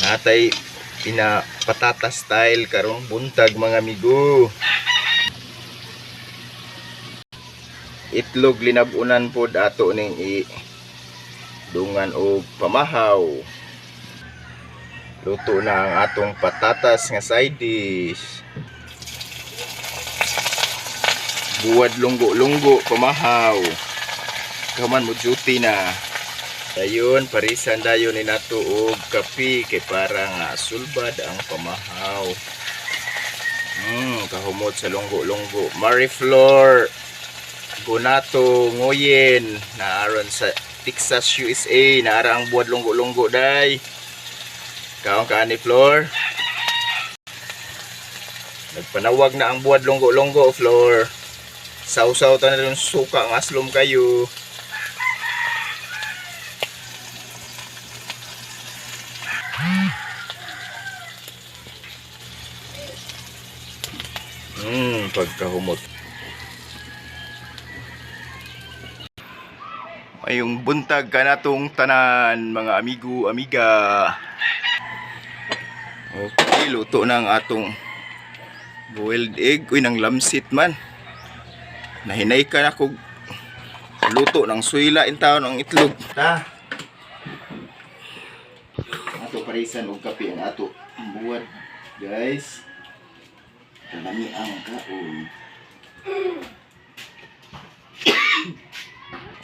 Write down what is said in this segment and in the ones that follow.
Natay pina patata style karong buntag, mga amigo. Itlog linabunan pod ato ning i dungan og pamahaw. Luto na ang atong patatas nga side dish. Buwad lunggo-lunggo pamahaw. Kaman mo duty na. Dayon parisan dayon ni nato og kape kay para nga sulbad ang pamahaw. Kahumot sa lunggo-lunggo. Mariflor Gunato Nguyen na aron sa Texas, USA. Naara ang buwad lunggo-lunggo, day. Kaon ka ni Flor. Nagpanawag na ang buwad lunggo-lunggo, Flor. Sausaw ta na rin suka ang aslom kayo. Pagkahumot. Mayong buntag ka na tong tanan, mga amigo, amiga. Okay, luto na ang atong boiled egg. Uy, nang lamsit man. Nahinay ka na kog luto ng suila in taon ang itlog. Ta. Ato parisan og kape ang ato ang buwad, guys. Kalami ang kaon.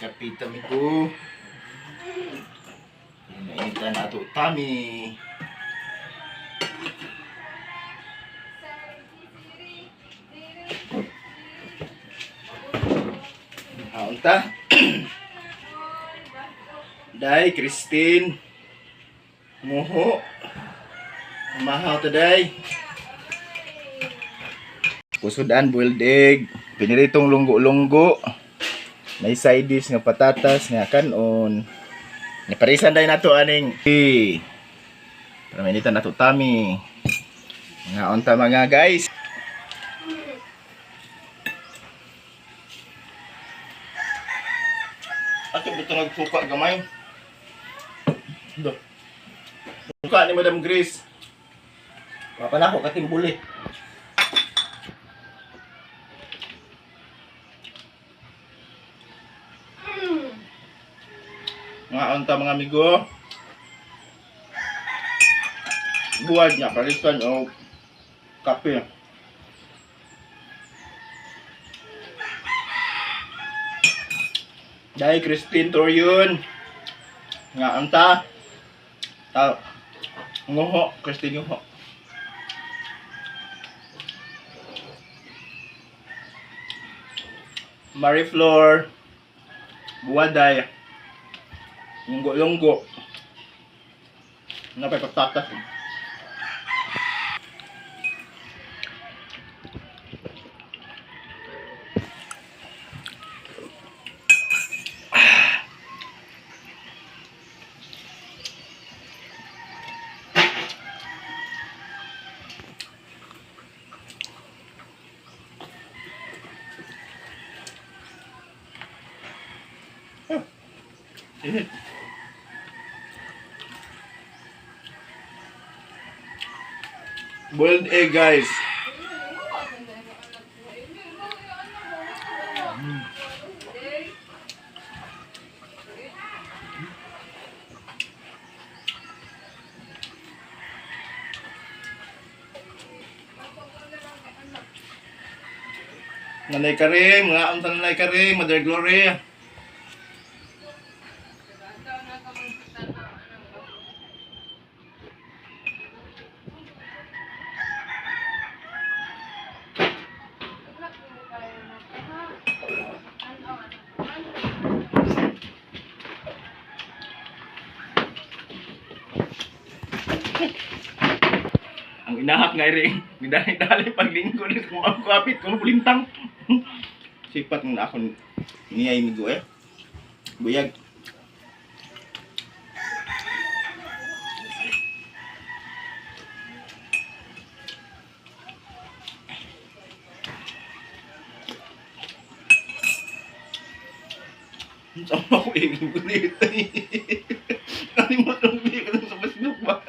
Kape tami ko. Nainitan na ato tami. Haunta. Day, Christine. Muho. Mahaw to, day. Kusudan, boiled egg. Piniritong lunggo-lunggo. May side dish nga patatas nga kanon. Niparisan day nato aning. Para mainitan nato tami. Mga unta, mga guys. Ato butang nagsuka gamay. Do. Suka ni Madam Grace. Wapa na ako katimbuli. Mga unta, mga amigo. Buwad niya, palitan o kape. Dahil Christine Torion. Nga anta. Ta Nguho, Christine Nguho. Mariflor. Buwaday. Lunggo-lunggo. Napay patatas. Init. Boiled egg, guys. Nanay Karim, mga unta Nanay Karim, Mother Glory. Ang inahak nga rin, dali paglingkod kung ako kapit, kung pulintang. Sipat na ako niyay migo eh. Buyag. Sama ko eh, gulit. Kalimutan ko sa Facebook ba?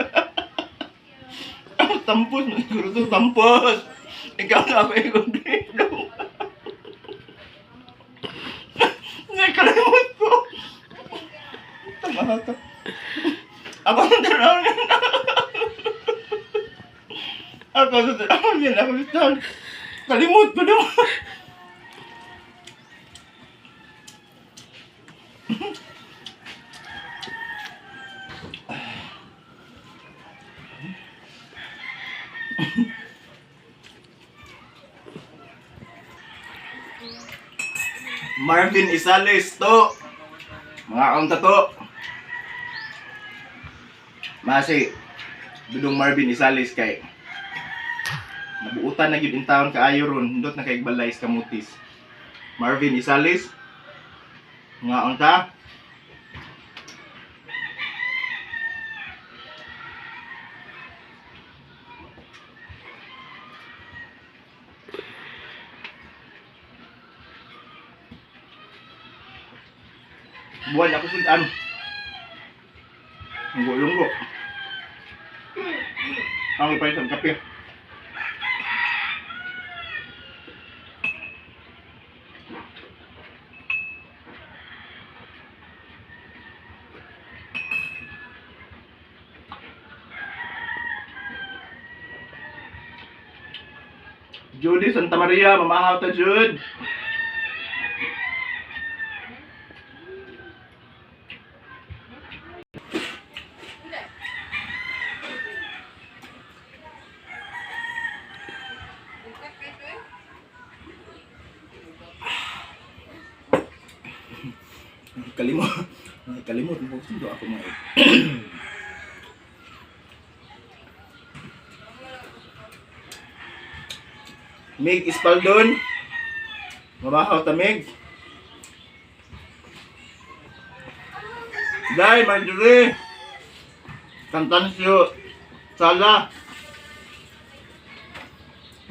Tampos, siguro to tampos. Ikaw na ako ikon dito. Nakalimot ko. Tama ka. Ako ang tanawin. Ako sa tanawin. Ako sa tanawin. Kalimot ko naman. Marvin Isales to. Mga kaunta to. Masi, dudong Marvin Isales kay nabuutan na gyud in town kaayo ron, hindot na kay balay sa Kamutis. Marvin Isales, mga unta. Buwan ako sudan. Lunggo-lunggo. Ang ipalit ang kape. Judy Santa Maria, mamahaw ta Jude. Kalimot. Kalimot mo sundo ako mga. Mig Espaldon. Mamahaw ta Mig. Dai Marjorie. Cantancio Sala.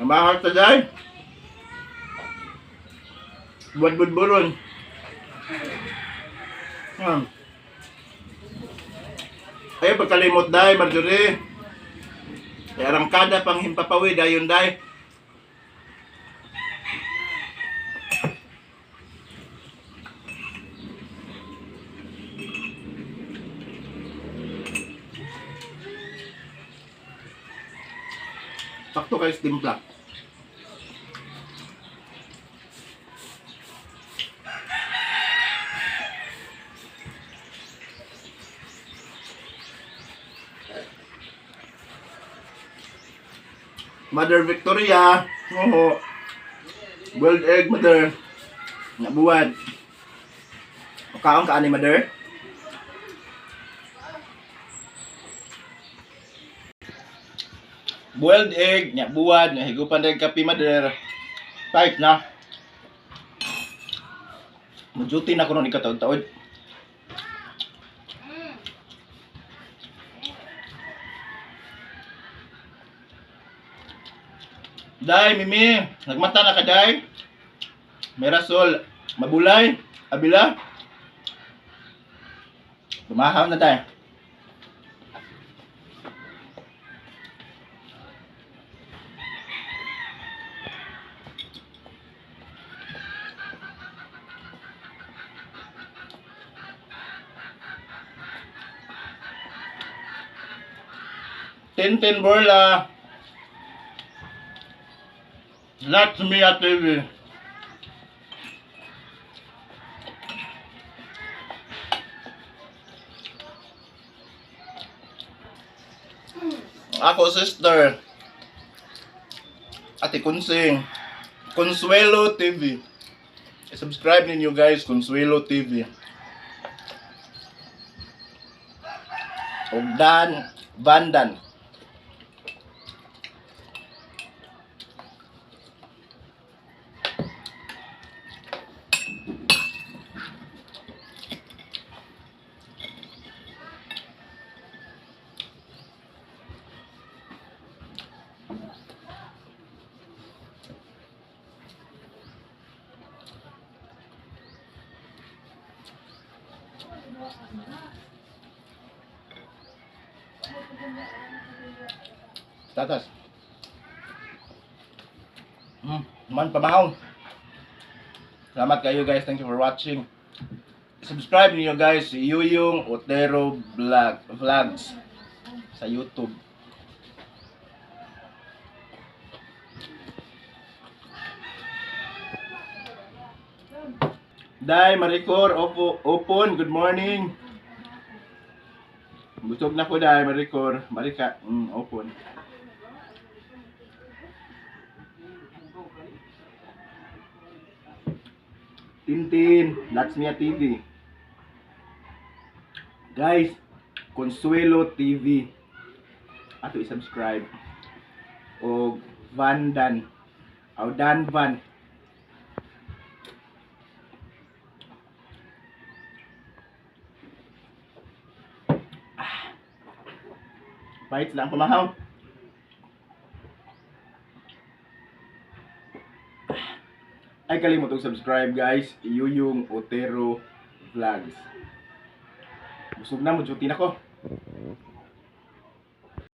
Mamahaw ta Dai. Buwan-buwan. Ay, pagkalimot day, Marjorie. Ay, arangkada pang himpapawid, ayon day. Sakto kayo sa timpla. Mother Victoria. Oo. Boiled egg, mother. Nabuwad. Kaon ka ani, mother? Boiled egg, nya buwad, nya higupan dahil kape, mother. Type na. Majuti na ko nun ikataod-taod. Day, Mimi, nagmata na ka, Day. Merasol, Mabulay, Abila. Tumahaw na, Day. Tintin Borla. Let's Mia TV. Ako sister. Ate Kunsing. Consuelo TV. I-subscribe ninyo guys, Consuelo TV. Og Dan Vandan. Patatas. Man pamahaw. Salamat kayo, guys. Thank you for watching. Subscribe niyo, guys, si Yuyong Otero Vlogs sa YouTube. Day Maricor, opo, open, good morning. Busog na ko, Day Maricor. Marika, open. Tintin, Laxmia TV. Guys, Consuelo TV. Ato i-subscribe. O Van Dan. O Dan Van. Ah. Bites lang pamahaw. Ay kalimot og subscribe, guys, Yuyong Otero Vlogs. Busog na mo, duty na ko.